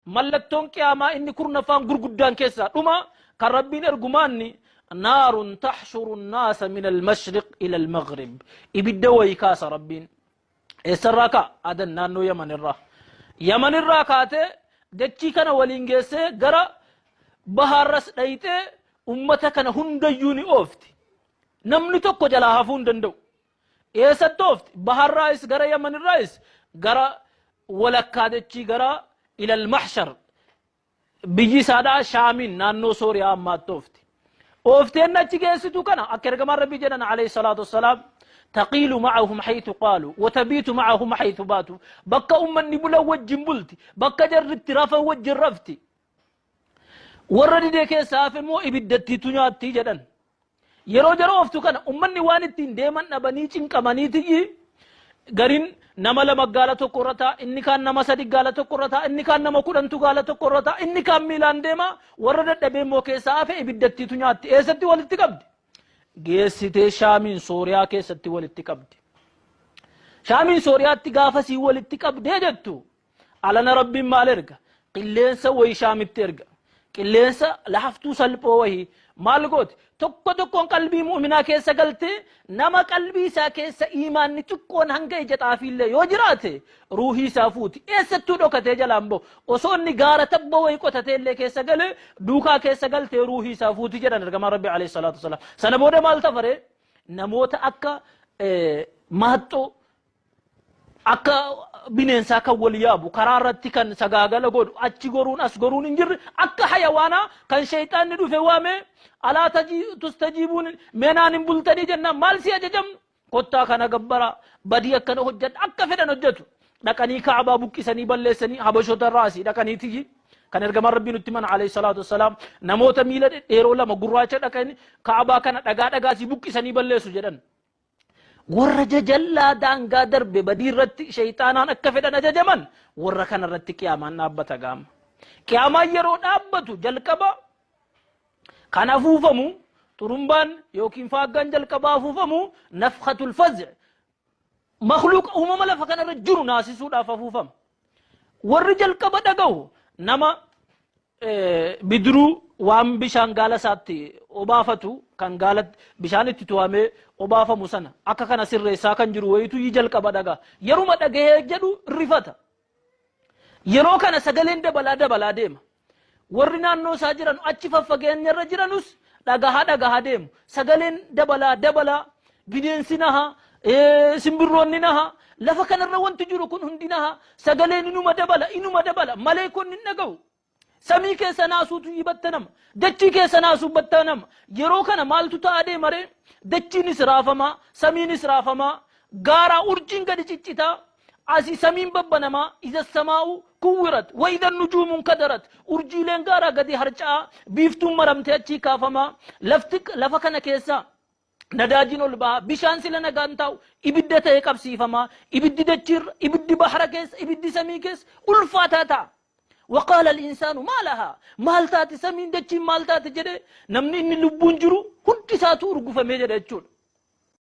Mallattoon qiyaamaa inni kurnaffaan gurguddaan keessaa dhuma kan Rabbiin ergumaanni naarun taxshuru nnaasa min almashriq ila almaghrib. Ibidda wayii kaasa Rabbiin. Eessarraa ka'a? Adan naannoo Yaman irraa. Yaman irraa kaatee dachii kana waliin geessee gara bahaarras dhayxee ummata kana hundayyuu ni oofti. Namni tokko jalaa hafuu hin danda'u. Eessatti oofti? Baharraayis gara Yamanirraayis gara walakkaa dachii gara ilal mahshar biyyi isaadhaa Shaamiin naannoo Sooriyaa ammaatti oofti. Oofteen achi geessitu kana akka ergamaan Rabbii jedhan alayhi salaatu wassalaam taqiilu ma'ahum haythu qaalu wa tabiitu ma'ahum haythu baatu. Bakka ummanni bulan wajjin bulti, bakka jarri itti rafan wajjin rafti. Warra didee keessaa hafe immoo ibiddattiitu nyaatti jedhan. Yeroo jara ooftu kana ummanni waan ittiin deeman dhabanii cinqamaniitiyyi gariin nama lama gaala tokko irra ta'a, inni kaan nama sadi gaala tokko irra ta'a, inni kaan nama kudhantu gaala tokko irra ta'a, inni kaan miilaan deema, warra dadhabee immoo keessaa hafe ibiddattiitu nyaatti. Eessatti walitti qabdi? Geessitee Shaamiin Sooriyaa keessatti walitti qabdi. Shaamiin Sooriyaatti gaafasii walitti qabdee jettu Alana Rabbiin maal erga? Qilleensa wayii Shaamitti erga. Qilleensa laaftuu salphoo wayii maal gooti? Tokko tokkoon qalbii mu'minaa keessa galtee nama qalbii isaa keessa iimaanni xiqqoon hanga ija xaafiillee yoo jiraate ruuhii isaa fuuti. Eessattuu dhokatee jalaan bahu. Osoo inni gaara tabba wayii qotatee illee keessa galee duukaa keessa galtee ruuhii isaa fuuti jedhan ergamaan Rabbi alayhi salaatu wasalaam. Sana booda maal tafaree? Namoota akka maaxxoo akka bineensaa kan wal yaabu karaa irratti kan sagaagala godhu achi goruun as goruun hin jirre akka hayawaanaa kan shayxaanni dhufe waame alaa tustajiibuun meenaan hin bultanii jennaan maal si ajajamnu kottaa kana gabbaraa badii akkana hojjedha akka fedhan hojjetu dhaqanii kaabaa buqqisanii balleessanii habashoota irraa asii dhaqanii tiyyi kan ergamaan rabbii nutti mana alayhi salaatu wassalaam namoota miila dhedheeroo lama gurraacha dhaqanii kaabaa kana dhagaa dhagaasii buqqisanii balleessu jedhan. Warra jajallaa daangaa darbe badii irratti shayxaanaan akka fedhan ajajaman warra kana irratti qiyaamaan dhaabbata gaama. Qiyaamaan yeroo dhaabbatu jalqaba kan afuufamu xurumbaan yookiin faaggaan jalqaba afuufamu nafkatul faz'i makluuqa uumama lafa kanarra jiru naasisuudhaaf afuufama. Warri jalqaba dhagahu nama bidiruu waan bishaan gaala isaatti obaafatu kan gaala bishaan itti tu'amee obaafamu sana akka kana sirreessaa kan jiru wayitu yi jalqaba dhagaa. Yeruma dhagahee jedhu rifata. Yeroo kana sagaleen dabalaa dabalaa deema. Warri naannoo isaa jiran achi faffageenya irra jiranus dhagahaa dhagahaa deemu. Sagaleen dabalaa dabalaa bineensi naha, simbirroonni naha, lafa kanarra wanti jiru kun hundi naha. Sagaleen inuma dabala inuma dabala maleekonni hin dhaga'u. Samii keessa naasuutu battanama. Dachii keessa naasuu battanama. Yeroo kana maaltu ta'aa deema ree? Dachiinis raafamaa, samiinis raafamaa, gaaraa urjiin gadi ciccitaa, asii samiin babbanamaa, iza samaa'u kuwwirat, wa iza nujuumu nkadarat, urjiileen gaaraa gadi harca'aa, biiftuun maramtee achii kaafamaa, lafti lafa kana keessa nadaajiin ol baha, bishaan sila nagaan taa'u ibidda ta'ee qabsiifamaa, ibiddi dachiirra, ibiddi bahara keessa, ibiddi samii keessa ulfaataa ta'a. Waqaala al-insaanu maa lahaa maal taate samiin dachiin maal taate jedhee namni inni lubbuun jiru hundi isaatu urgufamee jedha jechuudha.